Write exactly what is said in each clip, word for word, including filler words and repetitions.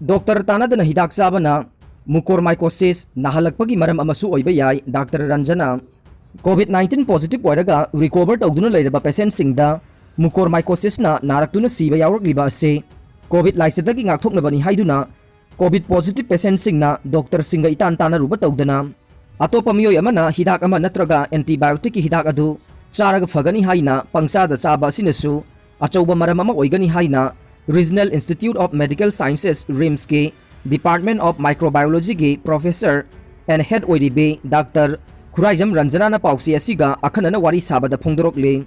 Doctor ꯇꯥꯟꯅꯗꯅ ꯍꯤꯗꯥꯛ ꯆꯥꯕꯅ mucormycosis ꯅꯥꯍꯜꯂꯛꯄꯒꯤ ꯃꯔꯝ ꯑꯃꯁꯨ ꯑꯣꯏꯕ ꯌꯥꯏ꯫ Doctor Ranjana, COVID nineteen positive ꯑꯣꯏꯔꯒ recover ꯇꯧꯗꯨꯅ ꯂꯩꯔꯕ patientꯁꯤꯡꯗ mucormycosisꯅ ꯅꯥꯔꯛꯇꯨꯅ ꯁꯤꯕ ꯌꯥꯎꯔꯛꯂꯤꯕ ꯑꯁꯤ COVID ꯂꯥꯏꯆꯠꯇꯒꯤ ꯉꯥꯛꯊꯣꯛꯅꯕꯅꯤ ꯍꯥꯏꯗꯨꯅ COVID positive patientꯁꯤꯡꯅ ꯗꯣꯛꯇꯔꯁꯤꯡꯒ ꯏꯇꯥꯟ ꯇꯥꯟꯅꯔꯨꯕ ꯇꯧꯗꯅ ꯑꯇꯣꯞꯄ ꯃꯤꯑꯣꯏ ꯑꯃꯅ ꯍꯤꯗꯥꯛ ꯑꯃ ꯅꯠꯇ꯭ꯔꯒ antibioticꯀꯤ ꯍꯤꯗꯥꯛ ꯑꯗꯨ ꯆꯥꯔꯒ ꯐꯒꯅꯤ ꯍꯥꯏꯅ ꯄꯪꯆꯥꯗ ꯆꯥꯕ ꯑꯁꯤꯅꯁꯨ ꯑꯆꯧꯕ ꯃꯔꯝ ꯑꯃ ꯑꯣꯏꯒꯅꯤ ꯍꯥꯏꯅ Regional Institute of Medical Sciences, RIMSꯀꯤ Department of Microbiologyꯒꯤ professor and head ꯑꯣꯏꯔꯤꯕꯤ ꯗꯥꯛꯇꯔ ꯈꯨꯔꯥꯏꯖꯝ ꯔꯟꯖꯅꯥꯅ ꯄꯥꯎꯆꯦ ꯑꯁꯤꯒ ꯑꯈꯟꯅꯅ ꯋꯥꯔꯤ ꯁꯥꯕꯗ ꯐꯣꯡꯗꯣꯔꯛꯂꯤ꯫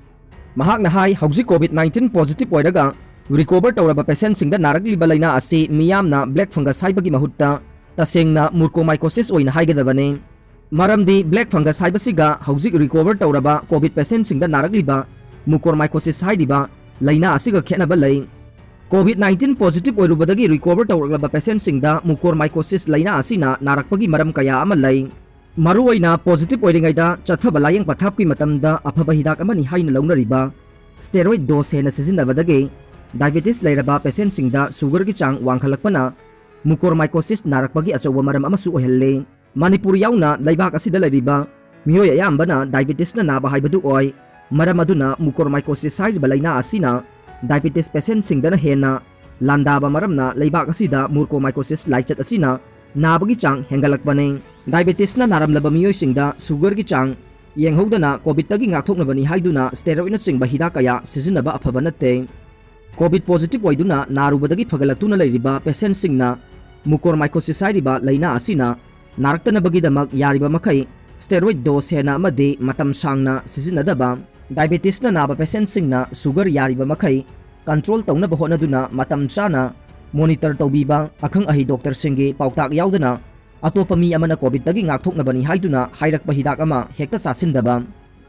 ꯃꯍꯥꯛꯅ ꯍꯥꯏ, ꯍꯧꯖꯤꯛ COVID nineteen positive ꯑꯣꯏꯔꯒ recover ꯇꯧꯔꯕ patientꯁꯤꯡꯗ ꯅꯥꯔꯛꯂꯤꯕ ꯂꯥꯏꯅꯥ ꯑꯁꯤ ꯃꯤꯌꯥꯝꯅ black fungus ꯍꯥꯏꯕꯒꯤ ꯃꯍꯨꯠꯇ ꯇꯁꯦꯡꯅ mucormycosis ꯑꯣꯏꯅ ꯍꯥꯏꯒꯗꯕꯅꯤ꯫ ꯃꯔꯝꯗꯤ black fungus ꯍꯥꯏꯕꯁꯤꯒ ꯍꯧꯖꯤꯛ recover ꯇꯧꯔꯕ COVID patientꯁꯤꯡꯗ ꯅꯥꯔꯛꯂꯤꯕ mucormycosis ꯍꯥꯏꯔꯤꯕ ꯂꯥꯏꯅꯥ ꯑꯁꯤꯒ ꯈꯦꯠꯅꯕ ꯂꯩ꯫ COVID nineteen positive ꯑꯣꯏꯔꯨꯕꯗꯒꯤ recover ꯇꯧꯔꯛꯂꯕ patientꯁꯤꯡꯗ mucormycosis ꯂꯥꯏꯅꯥ ꯑꯁꯤꯅ ꯅꯥꯔꯛꯄꯒꯤ ꯃꯔꯝ ꯀꯌꯥ ꯑꯃ ꯂꯩ꯫ ꯃꯔꯨꯑꯣꯏꯅ positive ꯑꯣꯏꯔꯤꯉꯩꯗ ꯆꯠꯊꯕ ꯂꯥꯌꯦꯡ ꯄꯊꯥꯞꯀꯤ ꯃꯇꯝꯗ ꯑꯐꯕ ꯍꯤꯗꯥꯛ ꯑꯃꯅꯤ ꯍꯥꯏꯅ ꯂꯧꯅꯔꯤꯕ steroid dose ꯍꯦꯟꯅ ꯁꯤꯖꯤꯟꯅꯕꯗꯒꯤ diabetes ꯂꯩꯔꯕ patientꯁꯤꯡꯗ sugarꯒꯤ ꯆꯥꯡ ꯋꯥꯡꯈꯠꯂꯛꯄꯅ mucormycosis ꯅꯥꯔꯛꯄꯒꯤ ꯑꯆꯧꯕ ꯃꯔꯝ ꯑꯃꯁꯨ ꯑꯣꯏꯍꯜꯂꯤ꯫ ꯃꯅꯤꯄꯨꯔ ꯌꯥꯎꯅ ꯂꯩꯕꯥꯛ ꯑꯁꯤꯗ ꯂꯩꯔꯤꯕ ꯃꯤꯑꯣꯏ ꯑꯌꯥꯝꯕꯅ diabetesꯅ ꯅꯥꯕ ꯍꯥꯏꯕꯗꯨ ꯑꯣꯏ꯫ ꯃꯔꯝ ꯑꯗꯨꯅ mucormycosis ꯍꯥꯏꯔꯤꯕ ꯂꯥꯏꯅꯥ ꯑꯁꯤꯅ diabetes patientꯁꯤꯡꯗꯅ ꯍꯦꯟꯅ ꯂꯥꯟꯗꯥꯕ ꯃꯔꯝꯅ ꯂꯩꯕꯥꯛ ꯑꯁꯤꯗ mucormycosis ꯂꯥꯏꯆꯠ ꯑꯁꯤꯅ ꯅꯥꯕꯒꯤ ꯆꯥꯡ ꯍꯦꯟꯒꯠꯂꯛꯄꯅꯤ꯫ Diabetesꯅ ꯅꯥꯔꯝꯂꯕ ꯃꯤꯑꯣꯏꯁꯤꯡꯗ sugarꯒꯤ ꯆꯥꯡ ꯌꯦꯡꯍꯧꯗꯅ COVIDꯇꯒꯤ ꯉꯥꯛꯊꯣꯛꯅꯕꯅꯤ ꯍꯥꯏꯗꯨꯅ steroidꯅꯆꯤꯡꯕ ꯍꯤꯗꯥꯛ ꯀꯌꯥ ꯁꯤꯖꯤꯟꯅꯕ ꯑꯐꯕ ꯅꯠꯇꯦ꯫ COVID positive ꯑꯣꯏꯗꯨꯅ ꯅꯥꯔꯨꯕꯗꯒꯤ ꯐꯒꯠꯂꯛꯇꯨꯅ ꯂꯩꯔꯤꯕ patientꯁꯤꯡꯅ mucormycosis ꯍꯥꯏꯔꯤꯕ ꯂꯥꯏꯅꯥ ꯑꯁꯤꯅ ꯅꯥꯔꯛꯇꯅꯕꯒꯤꯗꯃꯛ ꯌꯥꯔꯤꯕ ꯃꯈꯩ steroid dose ꯍꯦꯟꯅ ꯑꯃꯗꯤ ꯃꯇꯝ ꯁꯥꯡꯅ ꯁꯤꯖꯤꯟꯅꯗꯕ, diabetesꯅ ꯅꯥꯕ patientꯁꯤꯡꯅ sugar ꯌꯥꯔꯤꯕ ꯃꯈꯩ control ꯇꯧꯅꯕ ꯍꯣꯠꯅꯗꯨꯅ ꯃꯇꯝ ꯆꯥꯅ monitor ꯇꯧꯕꯤꯕ, ꯑꯈꯪ ꯑꯍꯩ ꯗꯣꯛꯇꯔꯁꯤꯡꯒꯤ ꯄꯥꯎꯇꯥꯛ ꯌꯥꯎꯗꯅ ꯑꯇꯣꯞꯄ ꯃꯤ ꯑꯃꯅ COVIDꯇꯒꯤ ꯉꯥꯛꯊꯣꯛꯅꯕꯅꯤ ꯍꯥꯏꯗꯨꯅ ꯍꯥꯏꯔꯛꯄ ꯍꯤꯗꯥꯛ ꯑꯃ ꯍꯦꯛꯇ ꯆꯥꯁꯤꯟꯗꯕ꯫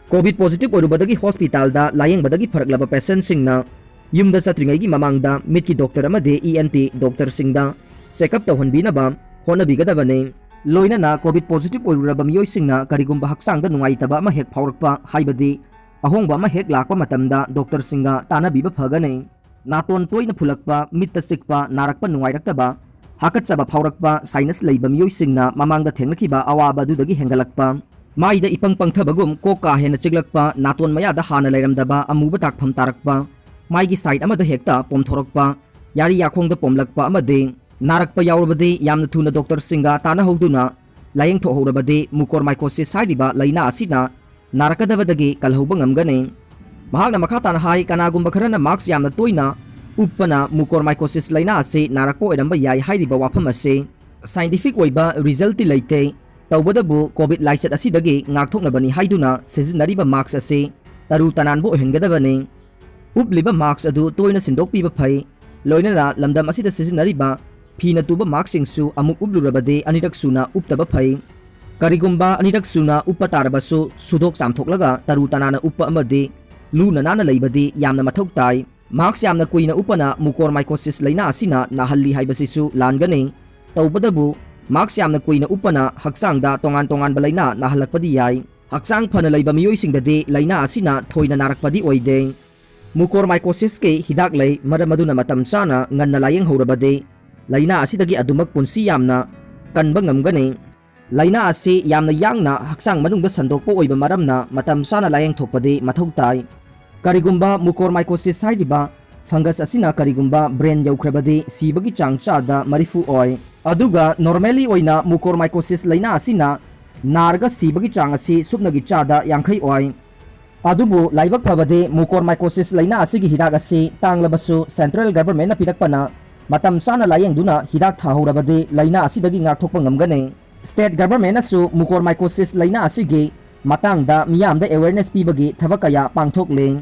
COVID positive ꯑꯣꯏꯔꯨꯕꯗꯒꯤ hospitalꯗ ꯂꯥꯌꯦꯡꯕꯗꯒꯤ ꯐꯔꯛꯂꯕ patientꯁꯤꯡꯅ ꯌꯨꯝꯗ ꯆꯠꯇ꯭ꯔꯤꯉꯩꯒꯤ ꯃꯃꯥꯡꯗ ꯃꯤꯠꯀꯤ ꯗꯣꯛꯇꯔ ꯑꯃꯗꯤ ENT ꯗꯣꯛꯇꯔꯁꯤꯡꯗ check up ꯇꯧꯍꯟꯕꯤꯅꯕ ꯍꯣꯠꯅꯕꯤꯒꯗꯕꯅꯤ꯫ ꯂꯣꯏꯅꯅ COVID positive ꯑꯣꯏꯔꯨꯔꯕ ꯃꯤꯑꯣꯏꯁꯤꯡꯅ ꯀꯔꯤꯒꯨꯝꯕ ꯍꯛꯆꯥꯡꯗ ꯅꯨꯡꯉꯥꯏꯇꯕ ꯑꯃ ꯍꯦꯛ ꯐꯥꯎꯔꯛꯄ, ꯍꯥꯏꯕꯗꯤ ꯑꯍꯣꯡꯕ ꯑꯃ ꯍꯦꯛ ꯂꯥꯛꯄ ꯃꯇꯝꯗ ꯗꯣꯛꯇꯔꯁꯤꯡꯒ ꯇꯥꯟꯅꯕꯤꯕ ꯐꯒꯅꯤ꯫ ꯅꯥꯇꯣꯟ ꯇꯣꯏꯅ ꯐꯨꯜꯂꯛꯄ, ꯃꯤꯠꯇ ꯆꯤꯛꯄ, ꯅꯥꯔꯛꯄ ꯅꯨꯡꯉꯥꯏꯔꯛꯇꯕ, ꯍꯥꯀꯠꯆꯕ ꯐꯥꯎꯔꯛꯄ, sinus ꯂꯩꯕ ꯃꯤꯑꯣꯏꯁꯤꯡꯅ ꯃꯃꯥꯡꯗ ꯊꯦꯡꯅꯈꯤꯕ ꯑꯋꯥꯕ ꯑꯗꯨꯗꯒꯤ ꯍꯦꯟꯒꯠꯂꯛꯄ, ꯃꯥꯏꯗ ꯏꯄꯪ ꯄꯪꯊꯕꯒꯨꯝ ꯀꯣꯛ ꯀꯥ ꯍꯦꯟꯅ ꯆꯤꯛꯂꯛꯄ, ꯅꯥꯇꯣꯟ ꯃꯌꯥꯗ ꯍꯥꯟꯅ ꯂꯩꯔꯝꯗꯕ ꯑꯃꯨꯕ ꯇꯥꯛꯐꯝ ꯇꯥꯔꯛꯄ, ꯃꯥꯏꯒꯤ side ꯑꯃꯗ ꯍꯦꯛꯇ ꯄꯣꯝꯊꯣꯔꯛꯄ, ꯌꯥꯔꯤ ꯌꯥꯈꯣꯡꯗ ꯄꯣꯝꯂꯛꯄ ꯑꯃꯗꯤ ꯅꯥꯔꯛꯄ ꯌꯥꯎꯔꯕꯗꯤ ꯌꯥꯝꯅ ꯊꯨꯅ doctorꯁꯤꯡꯒ ꯇꯥꯟꯅꯍꯧꯗꯨꯅ ꯂꯥꯌꯦꯡꯊꯣꯛꯍꯧꯔꯕꯗꯤ mucormycosis ꯍꯥꯏꯔꯤꯕ ꯂꯥꯏꯅꯥ ꯑꯁꯤꯅ ꯅꯥꯔꯛꯀꯗꯕꯗꯒꯤ ꯀꯜꯍꯧꯕ ꯉꯝꯒꯅꯤ꯫ ꯃꯍꯥꯛꯅ ꯃꯈꯥ ꯇꯥꯅ ꯍꯥꯏ, ꯀꯅꯥꯒꯨꯝꯕ ꯈꯔꯅ mask ꯌꯥꯝꯅ ꯇꯣꯏꯅ ꯎꯞꯄꯅ mucormycosis ꯂꯥꯏꯅꯥ ꯑꯁꯤ ꯅꯥꯔꯛꯄ ꯑꯣꯏꯔꯝꯕ ꯌꯥꯏ ꯍꯥꯏꯔꯤꯕ ꯋꯥꯐꯝ ꯑꯁꯤ scientific ꯑꯣꯏꯕ resultꯇꯤ ꯂꯩꯇꯦ꯫ ꯇꯧꯕꯗꯕꯨ COVID ꯂꯥꯏꯆꯠ ꯑꯁꯤꯗꯒꯤ ꯉꯥꯛꯊꯣꯛꯅꯕꯅꯤ ꯍꯥꯏꯗꯨꯅ ꯁꯤꯖꯤꯟꯅꯔꯤꯕ mask ꯑꯁꯤ ꯇꯔꯨ ꯇꯅꯥꯟꯕ ꯑꯣꯏꯍꯟꯒꯗꯕꯅꯤ꯫ ꯎꯞꯂꯤꯕ mask ꯑꯗꯨ ꯇꯣꯏꯅ ꯁꯤꯟꯗꯣꯛꯄꯤꯕ ꯐꯩ꯫ ꯂꯣꯏꯅꯅ ꯂꯝꯗꯝ ꯑꯁꯤꯗ ꯁꯤꯖꯤꯟꯅꯔꯤꯕ ꯐꯤꯅ ꯇꯨꯕ maskꯁꯤꯡꯁꯨ ꯑꯃꯨꯛ ꯎꯞꯂꯨꯔꯕꯗꯤ ꯑꯅꯤꯔꯛ ꯁꯨꯅ ꯎꯞꯇꯕ ꯐꯩ꯫ ꯀꯔꯤꯒꯨꯝꯕ ꯑꯅꯤꯔꯛ ꯁꯨꯅ ꯎꯞꯄ ꯇꯥꯔꯕꯁꯨ, ꯁꯨꯗꯣꯛ ꯆꯥꯝꯊꯣꯛꯂꯒ ꯇꯔꯨ ꯇꯅꯥꯟꯅ ꯎꯞꯄ ꯑꯃꯗꯤ ꯂꯨꯅ ꯅꯥꯟꯅ ꯂꯩꯕꯗꯤ ꯌꯥꯝꯅ ꯃꯊꯧ ꯇꯥꯏ꯫ Mask ꯌꯥꯝꯅ ꯀꯨꯏꯅ ꯎꯞꯄꯅ mucormycosis ꯂꯥꯏꯅꯥ ꯑꯁꯤꯅ ꯅꯥꯍꯜꯂꯤ ꯍꯥꯏꯕꯁꯤꯁꯨ ꯂꯥꯟꯒꯅꯤ꯫ ꯇꯧꯕꯗꯕꯨ, mask ꯌꯥꯝꯅ ꯀꯨꯏꯅ ꯎꯞꯄꯅ ꯍꯛꯆꯥꯡꯗ ꯇꯣꯉꯥꯟ ꯇꯣꯉꯥꯟꯕ ꯂꯥꯏꯅꯥ ꯅꯥꯍꯜꯂꯛꯄꯗꯤ ꯌꯥꯏ꯫ ꯍꯛꯆꯥꯡ ꯐꯅ ꯂꯩꯕ ꯃꯤꯑꯣꯏꯁꯤꯡꯗꯗꯤ ꯂꯥꯏꯅꯥ ꯑꯁꯤꯅ ꯊꯣꯏꯅ ꯅꯥꯔꯛꯄꯗꯤ ꯑꯣꯏꯗꯦ꯫ Mucormycosisꯀꯤ ꯍꯤꯗꯥꯛ ꯂꯩ, ꯃꯔꯝ ꯑꯗꯨꯅ ꯃꯇꯝ ꯆꯥꯅ ꯉꯟꯅ ꯂꯥꯌꯦꯡꯍꯧꯔꯕꯗꯤ ꯂꯥꯏꯅꯥ ꯑꯁꯤꯗꯒꯤ ꯑꯗꯨꯃꯛ ꯄꯨꯟꯁꯤ ꯌꯥꯝꯅ ꯀꯟꯕ ꯉꯝꯒꯅꯤ꯫ ꯂꯥꯏꯅꯥ ꯑꯁꯤ ꯌꯥꯝꯅ ꯌꯥꯡꯅ ꯍꯛꯆꯥꯡ ꯃꯅꯨꯡꯗ ꯁꯟꯗꯣꯛꯄ ꯑꯣꯏꯕ ꯃꯔꯝꯅ ꯃꯇꯝ ꯆꯥꯅ ꯂꯥꯌꯦꯡꯊꯣꯛꯄꯗꯤ ꯃꯊꯧ ꯇꯥꯏ꯫ ꯀꯔꯤꯒꯨꯝꯕ mucormycosis ꯍꯥꯏꯔꯤꯕ fungus ꯑꯁꯤꯅ ꯀꯔꯤꯒꯨꯝꯕ brain ꯌꯧꯈ꯭ꯔꯕꯗꯤ ꯁꯤꯕꯒꯤ ꯆꯥꯡ ꯆꯥꯗ ꯃꯔꯤꯐꯨ ꯑꯣꯏ꯫ ꯑꯗꯨꯒ normally ꯑꯣꯏꯅ mucormycosis ꯂꯥꯏꯅꯥ ꯑꯁꯤꯅ ꯅꯥꯔꯒ ꯁꯤꯕꯒꯤ ꯆꯥꯡ ꯑꯁꯤ ꯁꯨꯞꯅꯒꯤ ꯆꯥꯗ ꯌꯥꯡꯈꯩ ꯑꯣꯏ꯫ ꯑꯗꯨꯕꯨ ꯂꯥꯏꯕꯛ ꯐꯕꯗꯤ mucormycosis ꯂꯥꯏꯅꯥ ꯑꯁꯤꯒꯤ ꯍꯤꯗꯥꯛ ꯑꯁꯤ ꯇꯥꯡꯂꯕꯁꯨ central governmentꯅ ꯄꯤꯔꯛꯄꯅ ꯃꯇꯝ ꯆꯥꯅ ꯂꯥꯌꯦꯡꯗꯨꯅ ꯍꯤꯗꯥꯛ ꯊꯥꯍꯧꯔꯕꯗꯤ ꯂꯥꯏꯅꯥ ꯑꯁꯤꯗꯒꯤ ꯉꯥꯛꯊꯣꯛꯄ ꯉꯝꯒꯅꯤ꯫ State governmentꯅꯁꯨ mucormycosis ꯂꯥꯏꯅꯥ ꯑꯁꯤꯒꯤ ꯃꯇꯥꯡꯗ ꯃꯤꯌꯥꯝꯗ awareness ꯄꯤꯕꯒꯤ ꯊꯕꯛ ꯀꯌꯥ ꯄꯥꯡꯊꯣꯛꯂꯤ꯫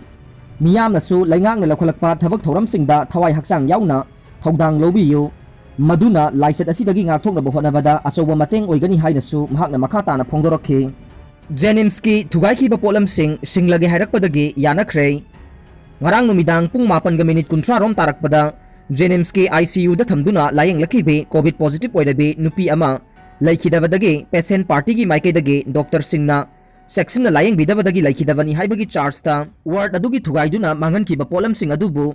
ꯃꯤꯌꯥꯝꯅꯁꯨ ꯂꯩꯉꯥꯛꯅ ꯂꯧꯈꯠꯂꯛꯄ ꯊꯕꯛ ꯊꯧꯔꯝꯁꯤꯡꯗ ꯊꯋꯥꯏ ꯍꯛꯆꯥꯡ ꯌꯥꯎꯅ ꯊꯧꯗꯥꯡ ꯂꯧꯕꯤꯌꯨ꯫ ꯃꯗꯨꯅ ꯂꯥꯏꯆꯠ ꯑꯁꯤꯗꯒꯤ ꯉꯥꯛꯊꯣꯛꯅꯕ ꯍꯣꯠꯅꯕꯗ ꯑꯆꯧꯕ ꯃꯇꯦꯡ ꯑꯣꯏꯒꯅꯤ ꯍꯥꯏꯅꯁꯨ ꯃꯍꯥꯛꯅ ꯃꯈꯥ ꯇꯥꯅ ꯐꯣꯡꯗꯣꯔꯛꯈꯤ꯫ JNIMSꯀꯤ ꯊꯨꯒꯥꯏꯈꯤꯕ ꯄꯣꯠꯂꯝꯁꯤꯡ ꯁꯤꯡꯂꯒꯦ ꯍꯥꯏꯔꯛꯄꯗꯒꯤ ꯌꯥꯅꯈ꯭ꯔꯦ꯫ ꯉꯔꯥꯡ ꯅꯨꯃꯤꯗꯥꯡ ꯄꯨꯡ ꯃꯥꯄꯟꯒ minute ꯀꯨꯟꯊ꯭ꯔꯥ ꯔꯣꯝ ꯇꯥꯔꯛꯄꯗ JNIMSꯀꯤ ICUꯗ ꯊꯝꯗꯨꯅ ꯂꯥꯌꯦꯡꯂꯛꯈꯤꯕꯤ COVID positive ꯑꯣꯏꯔꯕꯤ ꯅꯨꯄꯤ ꯑꯃ ꯂꯩꯈꯤꯗꯕꯗꯒꯤ patient partyꯒꯤ ꯃꯥꯏꯀꯩꯗꯒꯤ doctorꯁꯤꯡꯅ ꯆꯦꯛꯁꯤꯟꯅ ꯂꯥꯌꯦꯡꯕꯤꯗꯕꯗꯒꯤ ꯂꯩꯈꯤꯗꯕꯅꯤ ꯍꯥꯏꯕꯒꯤ chargeꯇ ward ꯑꯗꯨꯒꯤ ꯊꯨꯒꯥꯏꯗꯨꯅ ꯃꯥꯡꯍꯟꯈꯤꯕ ꯄꯣꯠꯂꯝꯁꯤꯡ ꯑꯗꯨꯕꯨ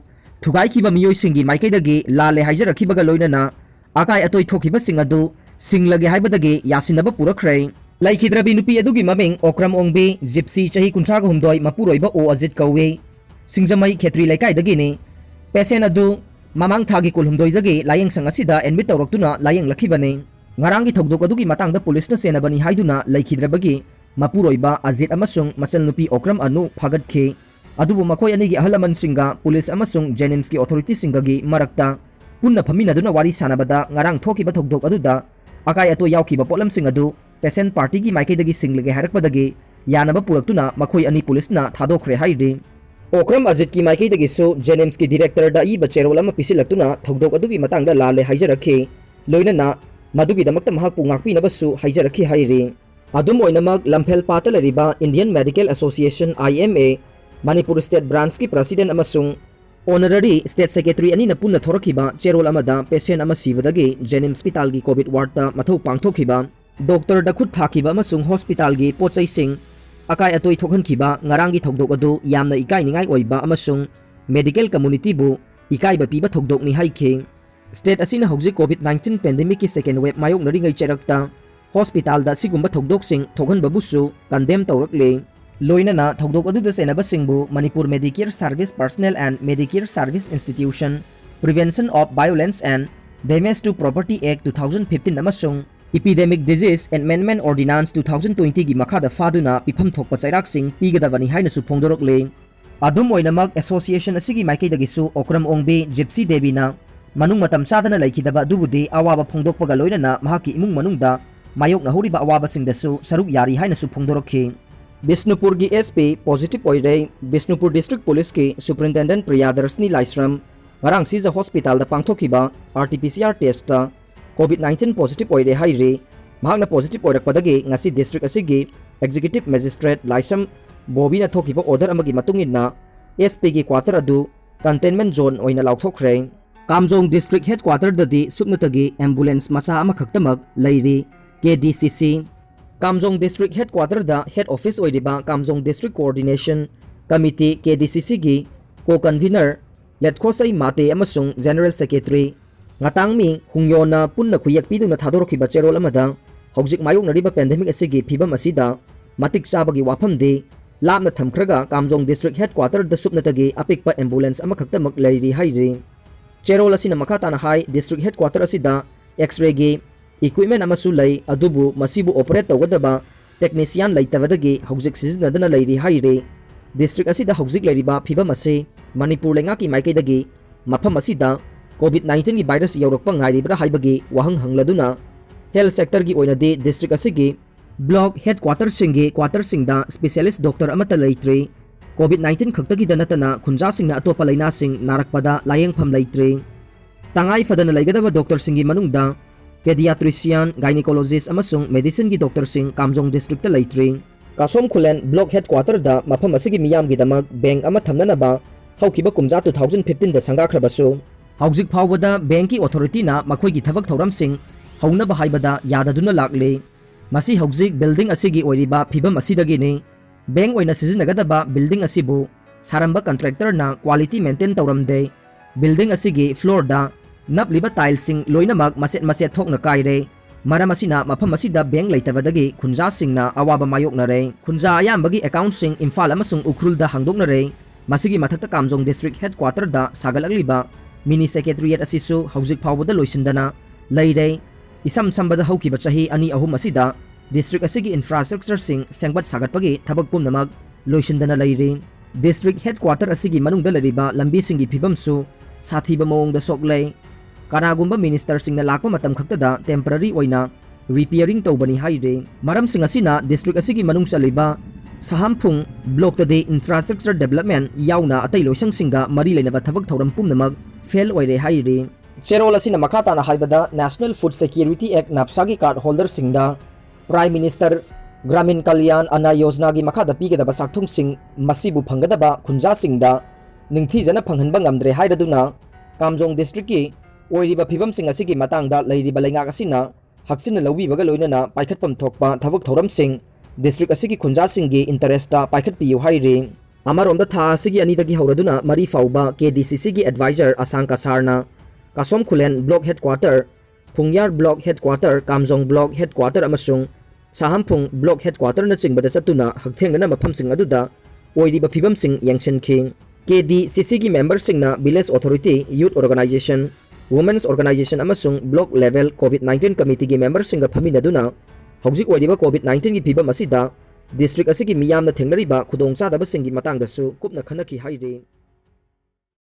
ꯊꯨꯒꯥꯏꯈꯤꯕ ꯃꯤꯑꯣꯏꯁꯤꯡꯒꯤ ꯃꯥꯏꯀꯩꯗꯒꯤ ꯂꯥꯜꯂꯦ ꯍꯥꯏꯖꯔꯛꯈꯤꯕꯒ ꯂꯣꯏꯅꯅ ꯑꯀꯥꯏ ꯑꯇꯣꯏ ꯊꯣꯛꯈꯤꯕꯁꯤꯡ ꯑꯗꯨ ꯁꯤꯡꯂꯒꯦ ꯍꯥꯏꯕꯗꯒꯤ ꯌꯥꯁꯤꯟꯅꯕ ꯄꯨꯔꯛꯈ꯭ꯔꯦ꯫ ꯂꯩꯈꯤꯗ꯭ꯔꯕꯤ ꯅꯨꯄꯤ ꯑꯗꯨꯒꯤ ꯃꯃꯤꯡ ꯑꯣꯀ꯭ꯔꯝ ꯑꯣꯡꯕꯤ, ꯖꯤꯞꯁꯤ, ꯆꯍꯤ ꯀꯨꯟꯊ꯭ꯔꯥꯒ ꯍꯨꯝꯗꯣꯏ, ꯃꯄꯨꯔꯣꯏꯕ ꯑꯣ ꯑꯖꯤꯠ ꯀꯧꯏ꯫ ꯁꯤꯡꯖꯃꯩ ꯈꯦꯇ꯭ꯔꯤ ꯂꯩꯀꯥꯏꯗꯒꯤꯅꯤ꯫ Patient ꯑꯗꯨ ꯃꯃꯥꯡ ꯊꯥꯒꯤ ꯀꯨꯟꯍꯨꯝꯗꯣꯏꯗꯒꯤ ꯂꯥꯌꯦꯡꯁꯪ ꯑꯁꯤꯗ admit ꯇꯧꯔꯛꯇꯨꯅ ꯂꯥꯌꯦꯡꯂꯛꯈꯤꯕꯅꯤ꯫ ꯉꯔꯥꯡꯒꯤ ꯊꯧꯗꯣꯛ ꯑꯗꯨꯒꯤ ꯃꯇꯥꯡꯗ ꯄꯨꯂꯤꯁꯅ ꯆꯦꯟꯅꯕꯅꯤ ꯍꯥꯏꯗꯨꯅ ꯂꯩꯈꯤꯗ꯭ꯔꯕꯒꯤ ꯃꯄꯨꯔꯣꯏꯕ ꯑꯖꯤꯠ ꯑꯃꯁꯨꯡ ꯃꯆꯟꯅꯨꯄꯤ ꯑꯣꯀ꯭ꯔꯝ ꯑꯅꯨ ꯐꯥꯒꯠꯈꯤ꯫ ꯑꯗꯨꯕꯨ ꯃꯈꯣꯏ ꯑꯅꯤꯒꯤ ꯑꯍꯜ ꯂꯃꯟꯁꯤꯡꯒ ꯄꯨꯂꯤꯁ ꯑꯃꯁꯨꯡ ꯖꯦꯅꯤꯝꯁꯀꯤ ꯑꯣꯊꯣꯔꯤꯇꯤꯁꯤꯡꯒꯒꯤ ꯃꯔꯛꯇ ꯄꯨꯟꯅ ꯐꯝꯃꯤꯟꯅꯗꯨꯅ ꯋꯥꯔꯤ ꯁꯥꯟꯅꯕꯗ ꯉꯔꯥꯡ ꯊꯣꯛꯈꯤꯕ ꯊꯧꯗꯣꯛ ꯑꯗꯨꯗ ꯑꯀꯥꯏ ꯑꯇꯣꯏ ꯌꯥꯎꯈꯤꯕ ꯄꯣꯠꯂꯝꯁꯤꯡ ꯑꯗꯨ patient partyꯒꯤ ꯃꯥꯏꯀꯩꯗꯒꯤ ꯁꯤꯡꯂꯒꯦ ꯍꯥꯏꯔꯛꯄꯗꯒꯤ ꯌꯥꯅꯕ ꯄꯨꯔꯛꯇꯨꯅ ꯃꯈꯣꯏ ꯑꯅꯤ ꯄꯨꯂꯤꯁꯅ ꯊꯥꯗꯣꯛꯈ꯭ꯔꯦ ꯍꯥꯏꯔꯤ꯫ ꯑꯣꯀ꯭ꯔꯝ ꯑꯖꯤꯠꯀꯤ ꯃꯥꯏꯀꯩꯗꯒꯤꯁꯨ ꯖꯦꯅꯤꯝꯁꯀꯤ directorꯗ ꯑꯏꯕ ꯆꯦꯔꯣꯜ ꯑꯃ ꯄꯤꯁꯤꯜꯂꯛꯇꯨꯅ ꯊꯧꯗꯣꯛ ꯑꯗꯨꯒꯤ ꯃꯇꯥꯡꯗ ꯂꯥꯜꯂꯦ ꯍꯥꯏꯖꯔꯛꯈꯤ꯫ ꯂꯣꯏꯅꯅ ꯃꯗꯨꯒꯤꯗꯃꯛꯇ ꯃꯍꯥꯛꯄꯨ ꯉꯥꯛꯄꯤꯅꯕꯁꯨ ꯍꯥꯏꯖꯔꯛꯈꯤ ꯍꯥꯏꯔꯤ꯫ ꯑꯗꯨꯝ ꯑꯣꯏꯅꯃꯛ, ꯂꯝꯐꯦꯜ ꯄꯥꯠꯇ ꯂꯩꯔꯤꯕ Indian Medical Association, I M A, Manipur state branchꯀꯤ president ꯑꯃꯁꯨꯡ honorary state secretary ꯑꯅꯤꯅ ꯄꯨꯟꯅ ꯊꯣꯔꯛꯈꯤꯕ ꯆꯦꯔꯣꯜ ꯑꯃꯗ patient ꯑꯃ ꯁꯤꯕꯗꯒꯤ ꯖꯦꯅꯤꯝꯁ ꯍꯣꯁꯄꯤꯇꯥꯜꯒꯤ COVID wardꯇ ꯃꯊꯧ ꯄꯥꯡꯊꯣꯛꯈꯤꯕ, doctorꯗ ꯈꯨꯠ ꯊꯥꯈꯤꯕ ꯑꯃꯁꯨꯡ ꯍꯣꯁꯄꯤꯇꯥꯜꯒꯤ ꯄꯣꯠ ꯆꯩꯁꯤꯡ ꯑꯀꯥꯏ ꯑꯇꯣꯏ ꯊꯣꯛꯍꯟꯈꯤꯕ ꯉꯔꯥꯡꯒꯤ ꯊꯧꯗꯣꯛ ꯑꯗꯨ ꯌꯥꯝꯅ ꯏꯀꯥꯏꯅꯤꯡꯉꯥꯏ ꯑꯣꯏꯕ ꯑꯃꯁꯨꯡ medical communityꯕꯨ ꯏꯀꯥꯏꯕ ꯄꯤꯕ ꯊꯧꯗꯣꯛꯅꯤ ꯍꯥꯏꯈꯤ꯫ State ꯑꯁꯤꯅ ꯍꯧꯖꯤꯛ COVID nineteen pandemicꯀꯤ second wave ꯃꯥꯌꯣꯛꯅꯔꯤꯉꯩ ꯆꯩꯔꯛꯇ ꯍꯣꯁꯄꯤꯇꯥꯜꯗ ꯑꯁꯤꯒꯨꯝꯕ ꯊꯧꯗꯣꯛꯁꯤꯡ ꯊꯣꯛꯍꯟꯕꯕꯨꯁꯨ condemn ꯇꯧꯔꯛꯂꯤ꯫ ꯂꯣꯏꯅꯅ ꯊꯧꯗꯣꯛ ꯑꯗꯨꯗ ꯆꯦꯟꯅꯕꯁꯤꯡꯕꯨ Manipur Medicare Service Personnel and Medicare Service Institution, Prevention of Violence and Damage to Property Act two thousand fifteen ꯑꯃꯁꯨꯡ Epidemic Disease Amendment Ordinance two thousand twentyꯒꯤ ꯃꯈꯥꯗ ꯐꯥꯗꯨꯅ ꯄꯤꯐꯝ ꯊꯣꯛꯄ ꯆꯩꯔꯥꯛꯁꯤꯡ ꯄꯤꯒꯗꯕꯅꯤ ꯍꯥꯏꯅꯁꯨ ꯐꯣꯡꯗꯣꯔꯛꯂꯤ꯫ ꯑꯗꯨꯝ ꯑꯣꯏꯅꯃꯛ, association ꯑꯁꯤꯒꯤ ꯃꯥꯏꯀꯩꯗꯒꯤꯁꯨ ꯑꯣꯀ꯭ꯔꯝ ꯑꯣꯡꯕꯤ ꯖꯤꯞꯁꯤ ꯗꯦꯕꯤꯅ ꯃꯅꯨꯡ ꯃꯇꯝ ꯆꯥꯗꯅ ꯂꯩꯈꯤꯗꯕ ꯑꯗꯨꯕꯨꯗꯤ ꯑꯋꯥꯕ ꯐꯣꯡꯗꯣꯛꯄꯒ ꯂꯣꯏꯅꯅ ꯃꯍꯥꯛꯀꯤ ꯏꯃꯨꯡ ꯃꯅꯨꯡꯗ ꯃꯥꯌꯣꯛꯅꯍꯧꯔꯤꯕ ꯑꯋꯥꯕꯁꯤꯡꯗꯁꯨ ꯁꯔꯨꯛ ꯌꯥꯔꯤ ꯍꯥꯏꯅꯁꯨ ꯐꯣꯡꯗꯣꯔꯛꯈꯤ꯫ ꯕꯤꯁꯅꯨꯄꯨꯔꯒꯤ SP positive ꯑꯣꯏꯔꯦ꯫ ꯕꯤꯁꯅꯨꯄꯨꯔ District Policeꯀꯤ Superintendent ꯄ꯭ꯔꯤꯌꯥꯗꯔꯁꯅꯤ ꯂꯥꯏꯁ꯭ꯔꯝ ꯉꯔꯥꯡ ꯁꯤꯖ ꯍꯣꯁꯄꯤꯇꯥꯜꯗ ꯄꯥꯡꯊꯣꯛꯈꯤꯕ RT-PCR testꯇ COVID nineteen positive ꯑꯣꯏꯔꯦ ꯍꯥꯏꯔꯤ꯫ ꯃꯍꯥꯛꯅ positive ꯑꯣꯏꯔꯛꯄꯗꯒꯤ ꯉꯁꯤ district ꯑꯁꯤꯒꯤ Executive Magistrate ꯂꯥꯏꯁ꯭ꯔꯝ ꯕꯣꯕꯤꯅ ꯊꯣꯛꯈꯤꯕ order ꯑꯃꯒꯤ ꯃꯇꯨꯡ ꯏꯟꯅ SPꯒꯤ quarter ꯑꯗꯨ containment zone ꯑꯣꯏꯅ ꯂꯥꯎꯊꯣꯛꯈ꯭ꯔꯦ꯫ ꯀꯥꯝꯖꯣꯡ District Headquarterꯗꯗꯤ ꯁꯨꯞꯅꯇꯒꯤ ambulance ꯃꯆꯥ ꯑꯃꯈꯛꯇꯃꯛ ꯂꯩꯔꯤ꯫ KDCC ꯀꯥꯝꯖꯣꯡ District Headquarterꯗ head office ꯑꯣꯏꯔꯤꯕ ꯀꯥꯝꯖꯣꯡ District Coordination Committee, KDCCꯒꯤ co-convener ꯂꯦꯠꯈꯣꯁꯩ Mate ꯑꯃꯁꯨꯡ General Secretary ꯉꯥꯇꯥꯡꯃꯤ ꯍꯨꯡꯌꯣꯟꯅ ꯄꯨꯟꯅ ꯈꯨꯌꯦꯛ ꯄꯤꯗꯨꯅ ꯊꯥꯗꯣꯔꯛꯈꯤꯕ ꯆꯦꯔꯣꯜ ꯑꯃꯗ ꯍꯧꯖꯤꯛ ꯃꯥꯌꯣꯛꯅꯔꯤꯕ pandemic ꯑꯁꯤꯒꯤ ꯐꯤꯕꯝ ꯑꯁꯤꯗ ꯃꯇꯤꯛ ꯆꯥꯕꯒꯤ ꯋꯥꯐꯝꯗꯤ ꯂꯥꯞꯅ ꯊꯝꯈ꯭ꯔꯒ ꯀꯥꯝꯖꯣꯡ district headquarterꯗ ꯁꯨꯞꯅꯇꯒꯤ ꯑꯄꯤꯛꯄ ambulance ꯑꯃꯈꯛꯇꯃꯛ ꯂꯩꯔꯤ ꯍꯥꯏꯔꯤ꯫ ꯆꯦꯔꯣꯜ ꯑꯁꯤꯅ ꯃꯈꯥ ꯇꯥꯅ ꯍꯥꯏ, district headquarter ꯑꯁꯤꯗ X-rayꯒꯤ equipment ꯑꯃꯁꯨ ꯂꯩ, ꯑꯗꯨꯕꯨ ꯃꯁꯤꯕꯨ operate ꯇꯧꯒꯗꯕ technician ꯂꯩꯇꯕꯗꯒꯤ ꯍꯧꯖꯤꯛ ꯁꯤꯖꯤꯟꯅꯗꯅ ꯂꯩꯔꯤ ꯍꯥꯏꯔꯤ꯫ District ꯑꯁꯤꯗ ꯍꯧꯖꯤꯛ ꯂꯩꯔꯤꯕ ꯐꯤꯕꯝ ꯑꯁꯤ ꯃꯅꯤꯄꯨꯔ ꯂꯩꯉꯥꯛꯀꯤ ꯃꯥꯏꯀꯩꯗꯒꯤ ꯃꯐꯝ ꯑꯁꯤꯗ COVID nineteenꯒꯤ virus ꯌꯧꯔꯛꯄ ꯉꯥꯏꯔꯤꯕ꯭ꯔꯥ ꯍꯥꯏꯕꯒꯤ ꯋꯥꯍꯪ ꯍꯪꯂꯗꯨꯅ, health sectorꯒꯤ ꯑꯣꯏꯅꯗꯤ district ꯑꯁꯤꯒꯤ block headquarterꯁꯤꯡꯒꯤ quarterꯁꯤꯡꯗ specialist doctor ꯑꯃꯠꯇ ꯂꯩꯇ꯭ꯔꯤ꯫ COVID nineteen ꯈꯛꯇꯒꯤꯗ ꯅꯠꯇꯅ ꯈꯨꯟꯖꯥꯁꯤꯡꯅ ꯑꯇꯣꯞꯄ ꯂꯩꯅꯥꯁꯤꯡ ꯅꯥꯔꯛꯄꯗ ꯂꯥꯌꯦꯡꯐꯝ ꯂꯩꯇ꯭ꯔꯤ꯫ ꯇꯉꯥꯏ ꯐꯗꯅ ꯂꯩꯒꯗꯕ doctorꯁꯤꯡꯒꯤ ꯃꯅꯨꯡꯗ pediatrician, gynecologist ꯑꯃꯁꯨꯡ medicineꯒꯤ doctorꯁꯤꯡ ꯀꯥꯝꯖꯣꯡ districtꯇ ꯂꯩꯇ꯭ꯔꯤ꯫ ꯀꯥꯁꯣꯝ ꯈꯨꯂꯦꯟ block headquarterꯗ ꯃꯐꯝ ꯑꯁꯤꯒꯤ ꯃꯤꯌꯥꯝꯒꯤꯗꯃꯛ bank ꯑꯃ ꯊꯝꯅꯅꯕ ꯍꯧꯈꯤꯕ ꯀꯨꯝꯖꯥ two thousand fifteenꯗ ꯁꯪꯒꯥꯈ꯭ꯔꯕꯁꯨ, ꯍꯧꯖꯤꯛ ꯐꯥꯎꯕꯗ bankꯀꯤ authorityꯅ ꯃꯈꯣꯏꯒꯤ ꯊꯕꯛ ꯊꯧꯔꯝꯁꯤꯡ ꯍꯧꯅꯕ ꯍꯥꯏꯕꯗ ꯌꯥꯗꯗꯨꯅ ꯂꯥꯛꯂꯤ꯫ ꯃꯁꯤ ꯍꯧꯖꯤꯛ building ꯑꯁꯤꯒꯤ ꯑꯣꯏꯔꯤꯕ ꯐꯤꯕꯝ ꯑꯁꯤꯗꯒꯤꯅꯤ꯫ Bank ꯑꯣꯏꯅ ꯁꯤꯖꯤꯟꯅꯒꯗꯕ building ꯑꯁꯤꯕꯨ ꯁꯥꯔꯝꯕ contractorꯅ quality maintain ꯇꯧꯔꯝꯗꯦ꯫ Building ꯑꯁꯤꯒꯤ floorꯗ ꯅꯞꯂꯤꯕ tileꯁꯤꯡ ꯂꯣꯏꯅꯃꯛ ꯃꯆꯦꯠ ꯃꯆꯦꯠ ꯊꯣꯛꯅ ꯀꯥꯏꯔꯦ꯫ ꯃꯔꯝ ꯑꯁꯤꯅ ꯃꯐꯝ ꯑꯁꯤꯗ bank ꯂꯩꯇꯕꯗꯒꯤ ꯈꯨꯟꯖꯥꯁꯤꯡꯅ ꯑꯋꯥꯕ ꯃꯥꯌꯣꯛꯅꯔꯦ꯫ ꯈꯨꯟꯖꯥ ꯑꯌꯥꯝꯕꯒꯤ accountꯁꯤꯡ ꯏꯝꯐꯥꯜ ꯑꯃꯁꯨꯡ ꯎꯈ꯭ꯔꯨꯜꯗ ꯍꯥꯡꯗꯣꯛꯅꯔꯦ꯫ ꯃꯁꯤꯒꯤ ꯃꯊꯛꯇ ꯀꯥꯝꯖꯣꯡ district headquarterꯗ ꯁꯥꯒꯠꯂꯛꯂꯤꯕ mini secretariat ꯑꯁꯤꯁꯨ ꯍꯧꯖꯤꯛ ꯐꯥꯎꯕꯗ ꯂꯣꯏꯁꯤꯟꯗꯅ ꯂꯩꯔꯦ꯫ ꯏꯁꯝ ꯁꯝꯕꯗ ꯍꯧꯈꯤꯕ ꯆꯍꯤ ꯑꯅꯤ ꯑꯍꯨꯝ ꯑꯁꯤꯗ district ꯑꯁꯤꯒꯤ infrastructureꯁꯤꯡ ꯁꯦꯝꯒꯠ ꯁꯥꯒꯠꯄꯒꯤ ꯊꯕꯛ ꯄꯨꯝꯅꯃꯛ ꯂꯣꯏꯁꯤꯟꯗꯅ ꯂꯩꯔꯤ꯫ District headquarter ꯑꯁꯤꯒꯤ ꯃꯅꯨꯡꯗ ꯂꯩꯔꯤꯕ ꯂꯝꯕꯤꯁꯤꯡꯒꯤ ꯐꯤꯕꯝꯁꯨ ꯁꯥꯊꯤꯕ ꯃꯑꯣꯡꯗ ꯁꯣꯛꯂꯦ꯫ ꯀꯅꯥꯒꯨꯝꯕ ministerꯁꯤꯡꯅ ꯂꯥꯛꯄ ꯃꯇꯝ ꯈꯛꯇꯗ temporary ꯑꯣꯏꯅ repairing ꯇꯧꯕꯅꯤ ꯍꯥꯏꯔꯤ꯫ ꯃꯔꯝꯁꯤꯡ ꯑꯁꯤꯅ district ꯑꯁꯤꯒꯤ ꯃꯅꯨꯡ ꯆꯜꯂꯤꯕ ꯁꯍꯥꯝꯐꯨꯡ blockꯇꯗꯤ infrastructure development ꯌꯥꯎꯅ ꯑꯇꯩ ꯂꯣꯏꯁꯪꯁꯤꯡꯒ ꯃꯔꯤ ꯂꯩꯅꯕ ꯊꯕꯛ ꯊꯧꯔꯝ ꯄꯨꯝꯅꯃꯛ fail ꯑꯣꯏꯔꯦ ꯍꯥꯏꯔꯤ꯫ ꯆꯦꯔꯣꯜ ꯑꯁꯤꯅ ꯃꯈꯥ ꯇꯥꯅ ꯍꯥꯏꯕꯗ, National Food Security Act NAFSAꯒꯤ card holderꯁꯤꯡꯗ Prime Minister Gramin Kalyan Anna Yojanaꯒꯤ ꯃꯈꯥꯗ ꯄꯤꯒꯗꯕ ꯆꯥꯛꯊꯨꯡꯁꯤꯡ ꯃꯁꯤꯕꯨ ꯐꯪꯒꯗꯕ ꯈꯨꯟꯖꯥꯁꯤꯡꯗ ꯅꯤꯡꯊꯤꯖꯅ ꯐꯪꯍꯟꯕ ꯉꯝꯗ꯭ꯔꯦ ꯍꯥꯏꯔꯗꯨꯅ, ꯀꯥꯝꯖꯣꯡ districtꯀꯤ ꯑꯣꯏꯔꯤꯕ ꯐꯤꯕꯝꯁꯤꯡ ꯑꯁꯤꯒꯤ ꯃꯇꯥꯡꯗ ꯂꯩꯔꯤꯕ ꯂꯩꯉꯥꯛ ꯑꯁꯤꯅ ꯍꯛꯆꯤꯟꯅ ꯂꯧꯕꯤꯕꯒ ꯂꯣꯏꯅꯅ ꯄꯥꯏꯈꯠꯐꯝ ꯊꯣꯛꯄ ꯊꯕꯛ ꯊꯧꯔꯝꯁꯤꯡ district ꯑꯁꯤꯒꯤ ꯈꯨꯟꯖꯥꯁꯤꯡꯒꯤ interestꯇ ꯄꯥꯏꯈꯠꯄꯤꯌꯨ ꯍꯥꯏꯔꯤ꯫ ꯑꯃꯔꯣꯝꯗ, ꯊꯥ ꯑꯁꯤꯒꯤ ꯑꯅꯤꯗꯒꯤ ꯍꯧꯔꯗꯨꯅ ꯃꯔꯤ ꯐꯥꯎꯕ KDCCꯒꯤ advisor ꯑꯁꯥꯡ ꯀꯁꯥꯔꯅ ꯀꯥꯁꯣꯝ ꯈꯨꯂꯦꯟ block headquarter, ꯐꯨꯡꯌꯥꯔ block headquarter, ꯀꯥꯝꯖꯣꯡ block headquarter ꯑꯃꯁꯨꯡ ꯁꯥꯍꯝꯐꯨꯡ block headquarterꯅꯆꯤꯡꯕꯗ ꯆꯠꯇꯨꯅ ꯍꯛꯊꯦꯡꯅꯅ ꯃꯐꯝꯁꯤꯡ ꯑꯗꯨꯗ ꯑꯣꯏꯔꯤꯕ ꯐꯤꯕꯝꯁꯤꯡ ꯌꯦꯡꯁꯤꯟꯈꯤ꯫ KDCCꯒꯤ memberꯁꯤꯡꯅ village authority, youth organisation, women's organisation ꯑꯃꯁꯨꯡ block level COVID nineteen committeeꯒꯤ memberꯁꯤꯡꯒ ꯐꯝꯃꯤꯟꯅꯗꯨꯅ ꯍꯧꯖꯤꯛ ꯑꯣꯏꯔꯤꯕ COVID nineteenꯒꯤ ꯐꯤꯕꯝ ꯑꯁꯤꯗ district ꯑꯁꯤꯒꯤ ꯃꯤꯌꯥꯝꯅ ꯊꯦꯡꯅꯔꯤꯕ ꯈꯨꯗꯣꯡꯆꯥꯗꯕꯁꯤꯡꯒꯤ ꯃꯇꯥꯡꯗꯁꯨ ꯀꯨꯞꯅ ꯈꯟꯅꯈꯤ ꯍꯥꯏꯔꯤ꯫